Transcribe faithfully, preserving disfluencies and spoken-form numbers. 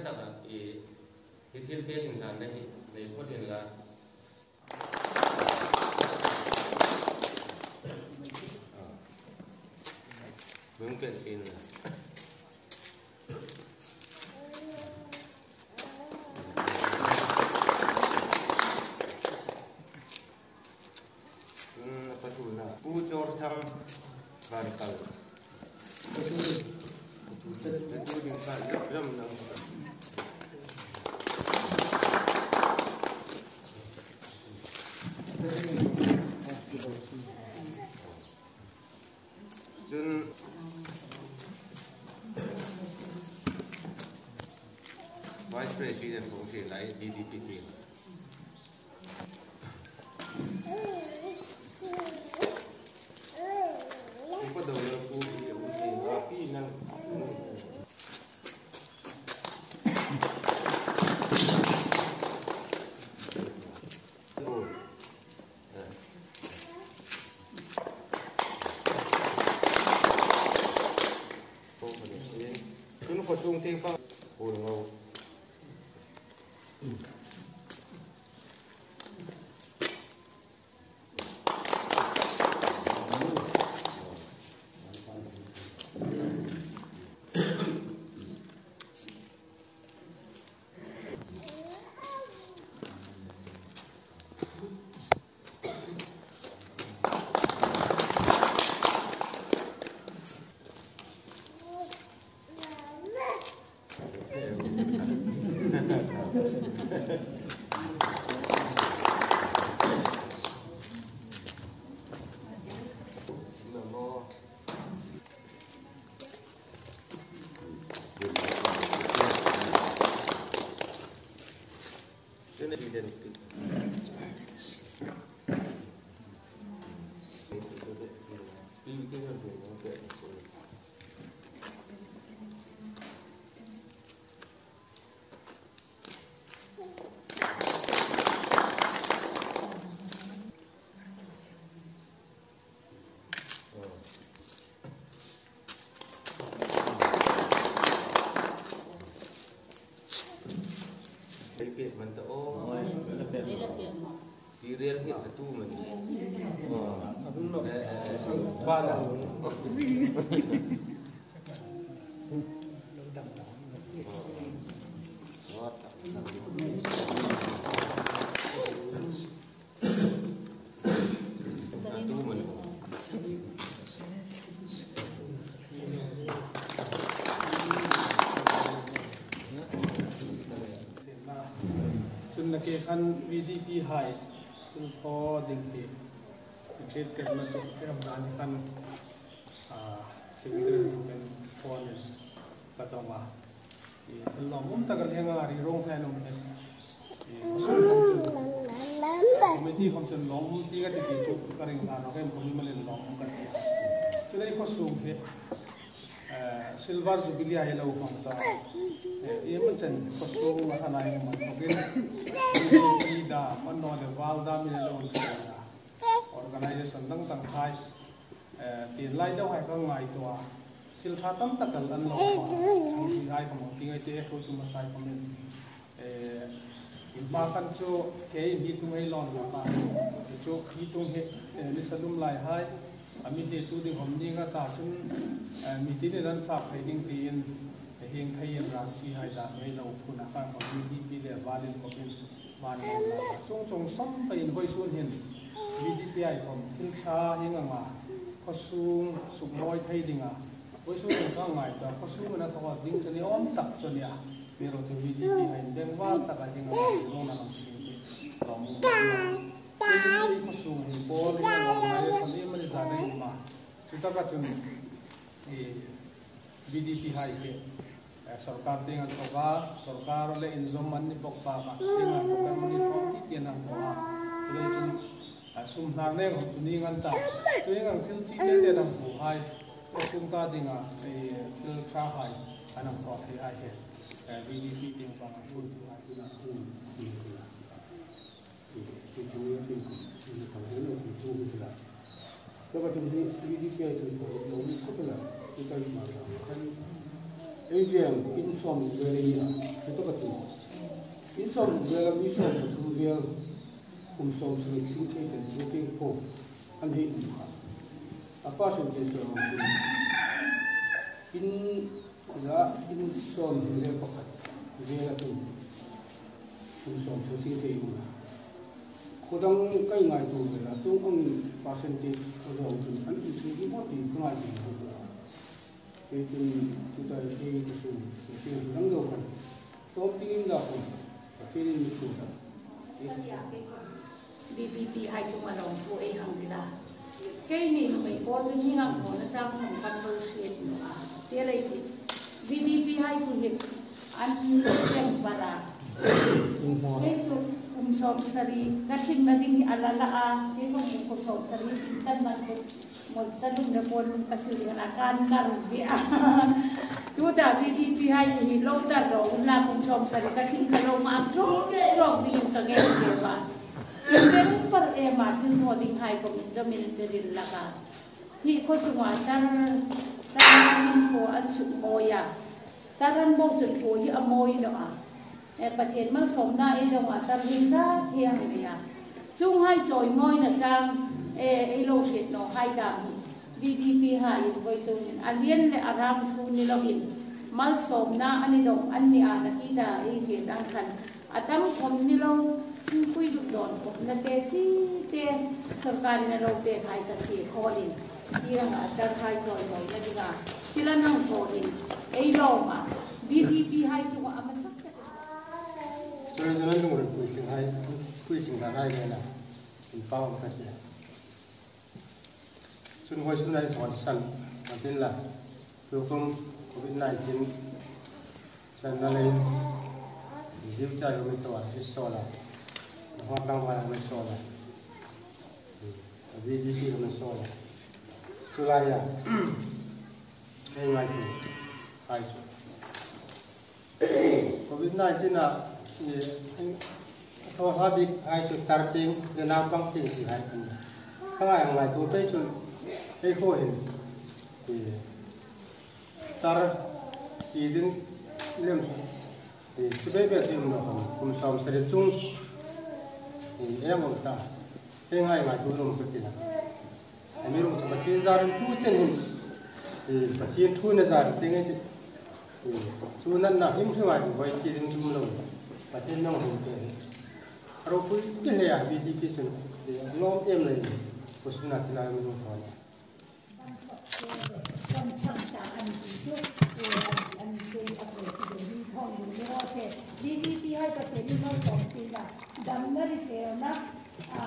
Taka i, hi thil te hin dan na hi, nei phawt inla. Mung pek inla. Chun a pathumna, Pu Chawrthang Vankal. Patu ding kha ram nang. Chun Vice President kong si lai, D D P team. Ko do lo ku ki u ti ma pi nang. Chun khawsung tieng pang. Pu Ngau. Ei pek man ta o. Ei la pek man. Serial hi a tu man. Eh, eh, ba la. Chun nakie khan V D P hai thil thaw ding ti, retreat kemna chu ram dan khan, ah, secretary kan phone in ka tong a. I, lawmum tak a leng a, ri rong thei nung te. I, khawsung khom chun, committee khom chun lawmum ti ka ti ti chu ka ring ta, no, kem khom ni malin lawmum ka ti. Chu lei khawsung hi, eh, Silver Jubilee a hi lo khom ta. Eh, i man chen khawsung a thanai man khom in. I da, man no le val da mi le lo ta. Organization dang dang hai. Eh, tin lai deuh hai ka ngaituo a. Thil ṭha tam tak an lo khom a. Ang si hai khom, ti ngai te, thu chu ma sai khom in. Eh, in pa khan chu, kei in hi tung hei lawn lo ka. Chu hi tung hi, eh, ni sa lum lai hai. A mi te tu ding hom ni nga ta chun, eh, mi tin in an sak thei ding tiin, eh, hieng thei in rang si hai dan hei lo phun a ka khom ni hi pi le valin khom in. Van lo la chung chung sawm peiin vawisun hin V D P hai khom thil ṭha hieng anga khawsung sukmawi thei dinga vawisun hin ka ngaituo a, khawsung a thaw ding chu ni awm tak chu a nih a. Mi ro chu V D P hai bengvar taka hieng anga lo na lam sing te lawmum ka ti a. Hi khawsung hin pawl hi lo ngai a, khom ni mani zan a um a. Chutaka chun, eh, V D P hai hi, eh, sorkar ding an thawk a, sorkar le inzawm an ni bawk bak a, ding an thawk an ni thawk ti ti an thawk a. Chuleiin, eh, sum hnar nei khom chu ni ngan ta. Chuleiin thil chi te te an thawk hai. Khawsung ta dinga, eh, thil ṭha hai an thawk thei hai hi. Eh, V D P tieng pang a hun tu hai tu na hun. Ei veng in sawmhnih vel ei ni a, chu taka chun in sawmhnih vel a mi sawm pathum vel kum sawmsari tling thei kan chu teng po an hei um kha. A percentage chu a hung tum. In la in sawmhnih vel pakhat vel a tum. Kum sawmsari tling thei um a. Khaw dang ka ngaituo vel a, chuong ang percentage khaw zawng chun an um thei ding maw ti ka ngaituo vel a. Kei chun tuta ei ka sung, ka sung dang lo khan. Tawp dingin ka khan, ka thil in mi thu ta. VPP hai chunga lawmthu ei hang dila. Keini nuhmei pawl chun hieng ang thawna chang khom kan lo hriet naw a. Ti lei ti. VPP hai chu hi an lem para. Hei chu kum sawmsari ka hringna ding hi a la la a. Hei khom kum sawmsari tin kan man chu. Mawza lum le pawn lum ka sil ding a kan nar ve a. Tuta VPP hai hi lo tar ro, la kum sawmsari ka hring ka lo mak ṭawk ṭawk dingin ka ngên ve a. Inrem par em a, thil thaw ding hai khom inzawmin mi ril hlak a. Hi khaw sunga tar, tar an thaw an suk mawi a. Tar an bo chun thaw hi a mawi naw a. E, Pathien malsawmna ei dong a, tar hi zat hi a hang nei a. Chuong hai chawimawina chang, e, ei lo hriet naw hai dam hi. VPP hai in vawisûnin a lian le a rang thu ni loin, malsawmna a ni dong an ni a, nakie ta ei hriet ang khan. A tam khom ni lo, thingpui luk dawn khomna te chi te, sawrkarin a lo pek hai ka sie khawlin. Hi ranga tar hai chawimawina dinga thil an hang thawin ei lawm a. VPP hai chunga a hmasa tak. Sorry, sorry, lungril puitling hai, puitling hai hai le la. In pau ka tia. Chun vawisun hai thon san, matin la. Tukum COVID nineteen, san na lei. Diu cha yo mi to a, is so la. Hong kang wa mi so la. VPP mi so la. Chu la ya. Hei ngai tu. Hai chu. COVID nineteen a, i, a thaw hla bik hai chu tar tieng, le naupang tieng ti hai kan. Ka ngai ang lai tu pei chun, ei khaw hin, i, tar ti ding lem chu, i, chu pei pei chu um lo kan, kum sawmsari chung, i, em um ta, ei ngai ngai tu lum ka ti la. Amiruokchu Pathien zarin tu chen hin, i, Pathien thu na zar te nge ti, i, chu natna him hrim ai voi ti ding chu um lo. Pathien nang hum te. A ropui ti hle a VPP chun, i, lawm em lei. Kusna ti la mi hum thon. VPP hai Pathienin malsawm sien la. Damna riselna, a,